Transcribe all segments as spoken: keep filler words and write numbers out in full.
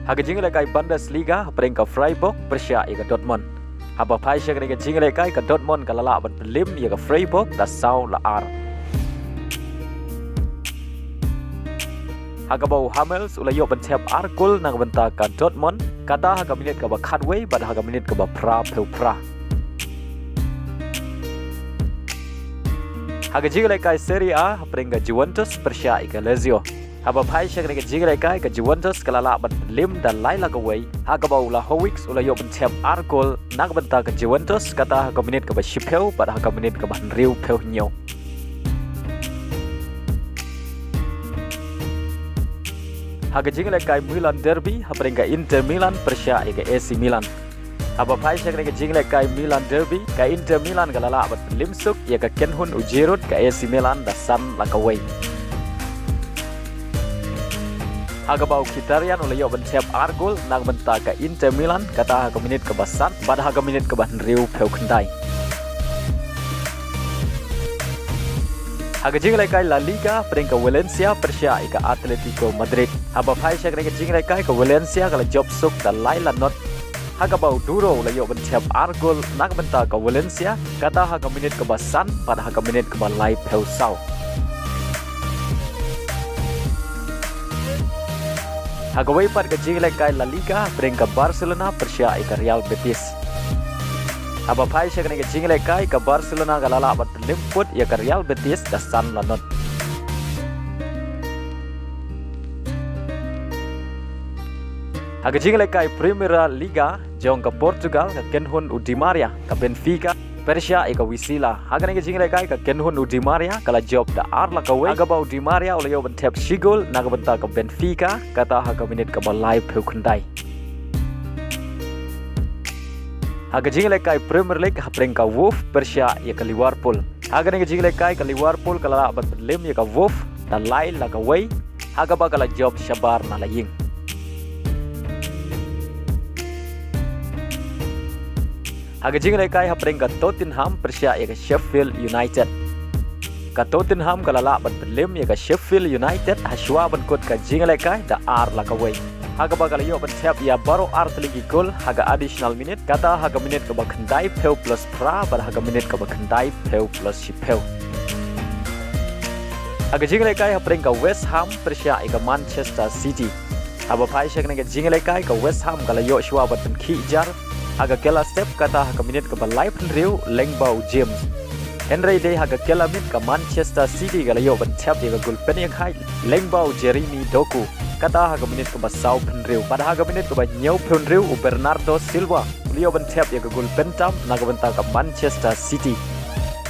Ha ka jingïalehkai Bundesliga, hapdeng ka Freiburg pyrshah ïa ka Dortmund. Haba phai sha kane ka jingïalehkai, ka Dortmund ka la lah ban pynliem ïa ka Freiburg da saw la ar. Ha kaba u Hummels u la ïoh ban thep ar gol na ka bynta ka Dortmund, kata ha ka minit kaba khatwei bad ha ka minit kaba phra phew phra. Ha ka jingïalehkai Serie A, hapdeng ka Juventus pyrshah ïa ka Lazio. Haba phai sha kane ka jingïalehkai, ka Juventus ka la lah ban pynliem da lai la kawei. Ha kaba u Vlahovic u la ïoh ban thep ar gol na ka bynta ka Juventus, kata ha ka minit kaba shiphew bad ha ka minit kaba hynriew phew hynñiew. Ha ka jingïalehkai Milan Derby, hapdeng ka Inter Milan pyrshah ïa ka A C Milan. Haba phai sha kane ka jingïalehkai Milan Derby, ka Inter Milan ka la lah ban pynliem suk ïa ka kynhun u Giroud ka A C Milan da san la kawei. Ha kaba u Mkhitaryan u la ïoh ban thep ar gol na ka bynta ka Inter Milan, kata ha ka minit kaba san bad ha ka minit kaba hynriew phew khyndai. Ha ka jingïalehkai La Liga, hapdeng ka Valencia pyrshah ïa ka Atletico Madrid. Haba phai sha kane ka jingïalehkai, ka Valencia ka la jop suk da lai la not. Ha kaba u Duro u la ïoh ban thep ar gol na ka bynta ka Valencia, kata ha ka minit kaba san bad ha ka minit kaba lai phew saw. Ha kawei pat ka jingïalehkai La Liga, hapdeng ka Barcelona pyrshah ïa ka Real Betis. Haba phai sha kane ka jingïalehkai, ka Barcelona ka la lah ban pynliem put ïa ka Real Betis da san la not. Ha ka jingïalehkai Primeira Liga jong ka Portugal, ka kynhun u Di Maria ka Benfica pyrshah ïa ka Vizela. Ha kane ka jingïalehkai, ka kynhun u Di Maria ka la jop da ar la kawei. Ha kaba u Di Maria u la ïoh ban thep shi gol na ka bynta ka Benfica, kata ha ka minit kaba lai phew khyndai. Ha ka jingïalehkai Premier League, hapdeng ka Wolves pyrshah ïa ka Liverpool. Ha kane ka jingïalehkai, ka Liverpool ka la lah ban pynliem ïa ka Wolves da lai la kawei. Ha kaba ka la jop shabar na la ïing. Ha ka jingïalehkai, hapdeng ka Tottenham pyrshah ïa ka Sheffield United. Ka Tottenham ka la lah ban pynliem ïa ka Sheffield United ha shuwa ban kut ka jingïalehkai da ar la kawei. Ha kaba ka la ïoh ban thep ïa baroh ar tylli ki gol ha ka additional minute, kata ha ka minit kaba khyndai phew plus phra bad ha ka minit kaba khyndai phew plus shiphew. Ha ka jingïalehkai, hapdeng ka West Ham pyrshah ïa ka Manchester City. Haba phai sha kane ka jingïalehkai, ka West Ham ka la ïoh shuwa ban pynkhih jar ha ka kylla step, kata ha ka minit kaba lai phew hynriew lyngba u James. Hynrei dei ha ka kylla miet, ka Manchester City ka la ïoh ban thep ïa ka gol pynïaid lyngba u Jeremy Doku, kata ha ka minit kaba saw phew hynriew. Bad ha ka minit kaba hynñiew phew hynriew, u Bernardo Silva u la ïoh ban thep ïa ka gol pyntam na ka bynta ka Manchester City.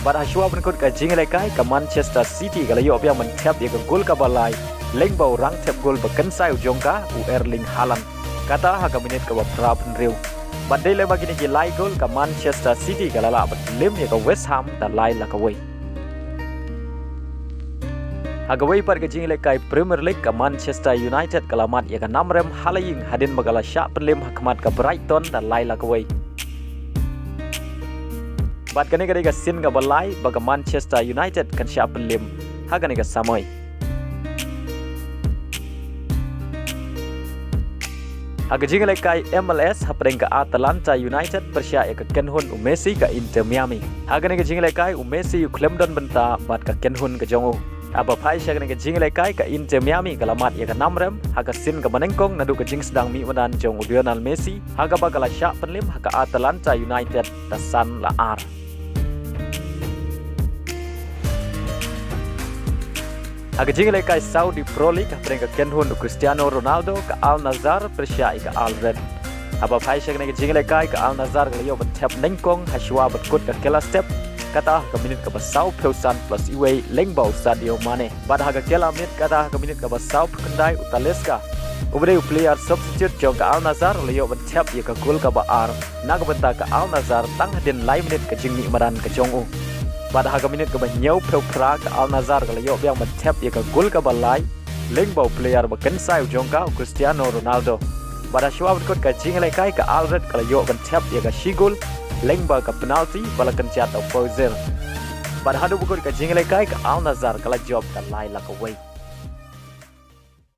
Bad ha shuwa ban kut ka jingïalehkai, ka Manchester City ka la ïoh biang ban thep ïa ka gol kaba lai lyngba u rangthep gol ba kynsai u jong ka, u Erling Haaland, kata ha ka minit kaba phra phew hynriew. Bad dei lyngba kine ki lai gol, ka Manchester City ka la lah ban pynliem ïa ka West Ham da lai la kawei. Ha kawei pat ka jingïalehkai Premier League, ka Manchester United ka la mad ïa ka namrem ha la ïing hadien ba ka la shah pynliem ha khmat ka Brighton da lai la kawei. Bad kane ka dei ka sien kaba lai ba ka Manchester United kan shah pynliem ha kane ka samoi. Ha ka jingïalehkai M L S, hapdeng ka Atalanta United pyrshah ïa ka kynhun u Messi ka Inter Miami. Ha kane ka jingïalehkai, u Messi u khlem don bynta bad ka kynhun ka jong u. Haba phai sha kane ka jingïalehkai, ka Inter Miami ka la mad ïa ka namrem ha ka sien kaba nyngkong naduh ka jingsdang mih madan jong u Lionel Messi, ha kaba ka la shah pynliem ha ka Atalanta United da san la ar. Ha ka jingïalehkai Saudi Pro League, hapdeng ka kynhun u Cristiano Ronaldo, ka Al Nassr pyrshah ïa ka Al Raed. Haba phai sha kane ka jingïalehkai, ka Al Nassr ka la ïoh ban thep nyngkong ha shuwa ban kut ka kylla step, kata ha ka minit kaba saw phew san plus iwei lyngba u Sadio Mane. Bad ha ka kylla miet, kata ha ka minit kaba saw phew khyndai, u Talisca, uba dei u player substitute jong ka Al Nassr, u la ïoh ban thep ïa ka gol kaba ar na ka bynta ka Al Nassr tang hadien lai minit ka jingmih madan ka jong u. Bad ha ka minit kaba hynñiew phew phra, ka Al Nassr ka la ïoh biang ban thep ïa ka gol kaba lai lyngba u player ba kynsai u jong ka, u Cristiano Ronaldo. Bad ha shuwa ban kut ka jingïalehkai, ka Al Raed ka la ïoh ban thep ïa ka shi gol lyngba ka penalty ba la kynjat da u Fawzir. Bad haduh ba kut ka jingïalehkai, ka Al Nassr ka la jop da lai la kawei.